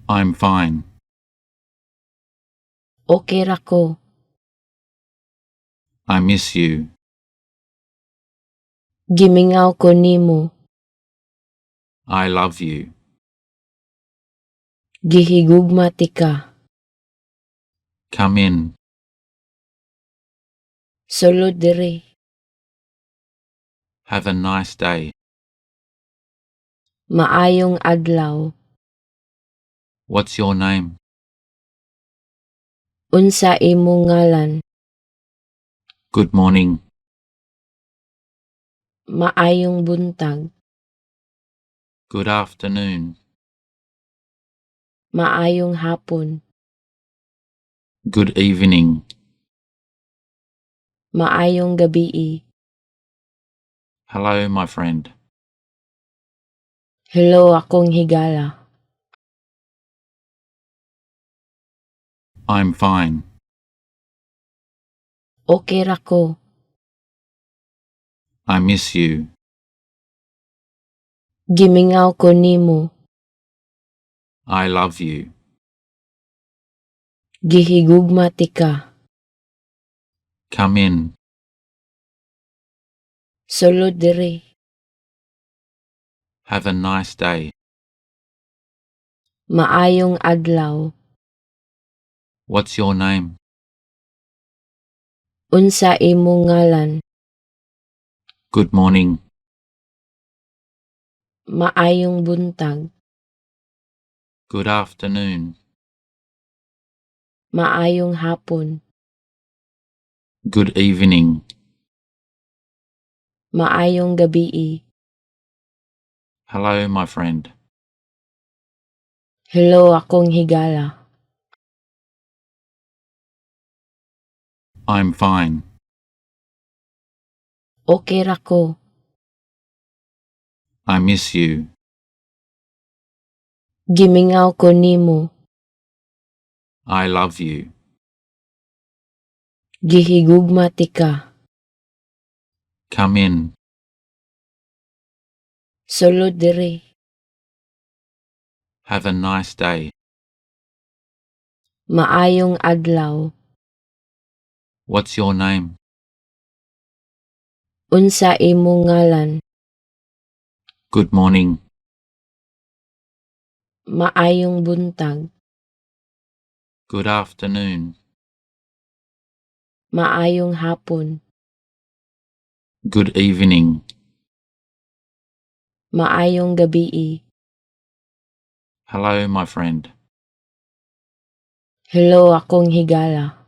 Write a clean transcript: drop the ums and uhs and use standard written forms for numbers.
I'm fine. Okay ra ko. I miss you. Gimingaw ko nimo. I love you. Gihigugma tika. Come in. Sulod diri. Have a nice day. Maayong adlaw. What's your name? Unsa imong ngalan? Good morning. Maayong buntag. Good afternoon. Maayong hapon. Good evening. Maayong gabii. Hello, my friend. Hello, akong higala. I'm fine. Okay ra ko. I miss you. Gimingaw ko nimo. I love you. Gihigugma tika. Come in. Sulod diri. Have a nice day. Maayong adlaw. What's your name? Unsa imong ngalan? Good morning. Maayong buntag. Good afternoon. Maayong hapon. Good evening. Maayong gabii. Hello, my friend. Hello, akong higala. I'm fine. Okay ra ko. I miss you. Gimingaw ko nimo. I love you. Gihigugma tika. Come in. Sulod diri. Have a nice day. Maayong adlaw. What's your name? Unsa imong ngalan? Good morning. Maayong buntag. Good afternoon. Maayong hapon. Good evening. Maayong gabii. Hello, my friend. Hello, akong higala.